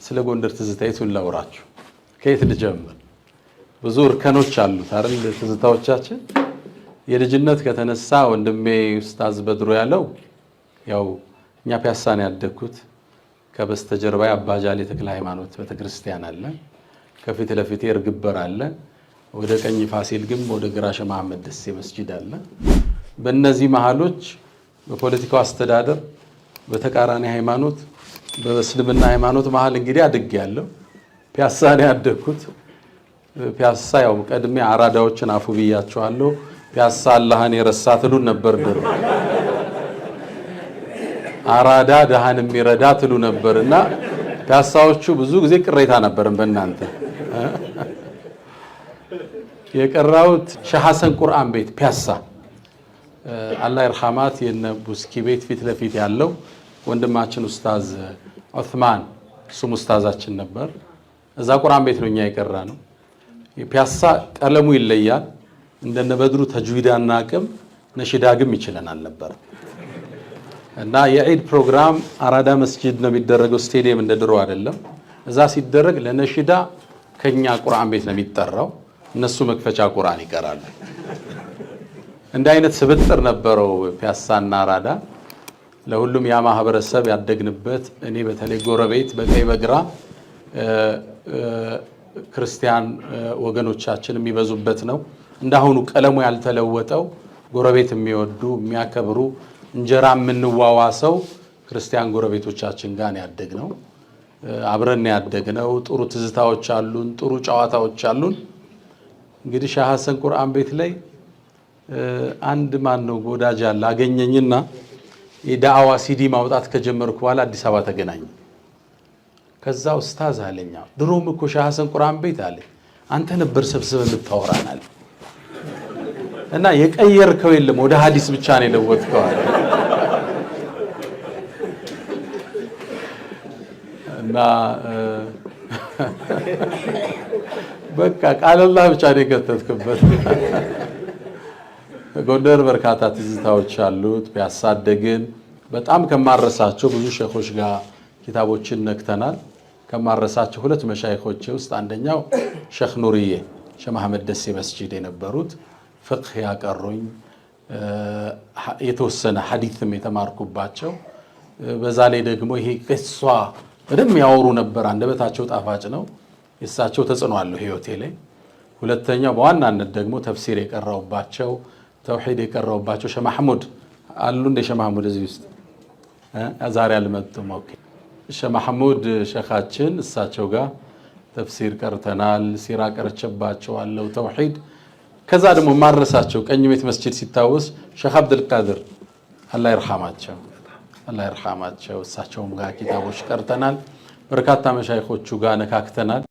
ስለ ጎንደር ትዝታ የቱን ላውራችሁ? ከየት ልጀምር? ብዙ እርከኖች አሉት አይደል? ትዝታዎቻችን የልጅነት ከተነሳ ወንድሜ ኡስታዝ በድሮ ያለው ያው እኛ ፒያሳ ነው ያደግኩት። ከበስተጀርባ አባጃሌ ተክለ ሃይማኖት ቤተክርስቲያን አለ። ከፊት ለፊቴ እርግበር አለ። ወደ ቀኝ ፋሲል ግንብ፣ ወደ ግራ ሸህ መሐመድ ደሴ መስጂድ አለ። በእነዚህ መሃሎች በፖለቲካው አስተዳደር፣ በተቃራኒ ሃይማኖት፣ በእስልምና ሃይማኖት መሀል እንግዲህ አድጌያለሁ። ፒያሳ ነው ያደግኩት። ፒያሳ ያው ቀድሜ አራዳዎችን አፉ ብያቸዋለሁ። ፒያሳ አላህን የረሳ ትሉን ነበር ድሮ። አራዳ ድሃን የሚረዳ ትሉ ነበር እና ፒያሳዎቹ ብዙ ጊዜ ቅሬታ ነበርን በእናንተ። የቀራሁት ሸህ ሐሰን ቁርአን ቤት ፒያሳ አላህ ይርሐማት የነ ቡስኪ ቤት ፊት ለፊት ያለው ወንድማችን ኡስታዝ ዑስማን እሱም ኡስታዛችን ነበር። እዛ ቁርአን ቤት ነው እኛ የቀራ ነው። ፒያሳ ቀለሙ ይለያል። እንደነ በድሩ ተጅዊዳና አቅም ነሽዳ ግም ይችለናል ነበር እና የዒድ ፕሮግራም አራዳ መስጂድ ነው የሚደረገው። ስቴዲየም እንደ ድሮ አይደለም። እዛ ሲደረግ ለነሽዳ ከኛ ቁርአን ቤት ነው የሚጠራው። እነሱ መክፈቻ ቁርአን ይቀራሉ። እንደ አይነት ስብጥር ነበረው ፒያሳና አራዳ። ለሁሉም ያ ማህበረሰብ ያደግንበት እኔ በተለይ ጎረቤት በቀኝ በግራ ክርስቲያን ወገኖቻችን የሚበዙበት ነው። እንዳሁኑ ቀለሙ ያልተለወጠው ጎረቤት የሚወዱ የሚያከብሩ እንጀራ የምንዋዋሰው ክርስቲያን ጎረቤቶቻችን ጋር ነው ያደግነው። አብረን ያደግነው። ጥሩ ትዝታዎች አሉን፣ ጥሩ ጨዋታዎች አሉን። እንግዲህ ሻህ ሐሰን ቁርአን ቤት ላይ አንድ ማን ነው ወዳጅ አለ አገኘኝና የዳዕዋ ሲዲ ማውጣት ከጀመርኩ በኋላ አዲስ አበባ ተገናኘ። ከዛ ኡስታዝ አለኛ ድሮም እኮ ሻህ ሐሰን ቁርአን ቤት አለ አንተ ነበር ሰብስበህ የምታወራን አለ። እና የቀየርከው የለም ወደ ሐዲስ ብቻ ነው የለወጥከው አለ። እና በቃ ቃለላህ ብቻ ነው የከተትክበት። ጎንደር በርካታ ትዝታዎች አሉት። ፒያሳ አደግን። በጣም ከማረሳቸው ብዙ ሸኾች ጋር ኪታቦችን ነክተናል። ከማረሳቸው ሁለት መሻይኾች ውስጥ አንደኛው ሸኽ ኑርዬ ሸህ መሐመድ ደሴ መስጂድ የነበሩት ፍቅህ ያቀሩኝ የተወሰነ ሐዲትም የተማርኩባቸው፣ በዛ ላይ ደግሞ ይሄ ቂሷ በደንብ ያወሩ ነበር። አንደበታቸው ጣፋጭ ነው። የእሳቸው ተጽዕኖ አለው ህይወቴ ላይ። ሁለተኛው በዋናነት ደግሞ ተፍሲር የቀራውባቸው ተውሂድ የቀራውባቸው ሸህ ማህሙድ አሉ። እንደ ሸህ ማህሙድ እዚህ ውስጥ ዛሬ አልመጡም። Okay፣ ሸህ ማህሙድ ሸኻችን እሳቸው ጋር ተፍሲር ቀርተናል። ሲራ ቀርቼባቸዋለሁ፣ ተውሂድ። ከዛ ደግሞ ማረሳቸው ቀኝ ቤት መስጂድ ሲታወስ ሸኽ አብዱልቃድር አላህ ይርሐማቸው፣ አላህ ይርሐማቸው። እሳቸውም ጋር ኪታቦች ቀርተናል። በርካታ መሻይኾቹ ጋር ነካክተናል።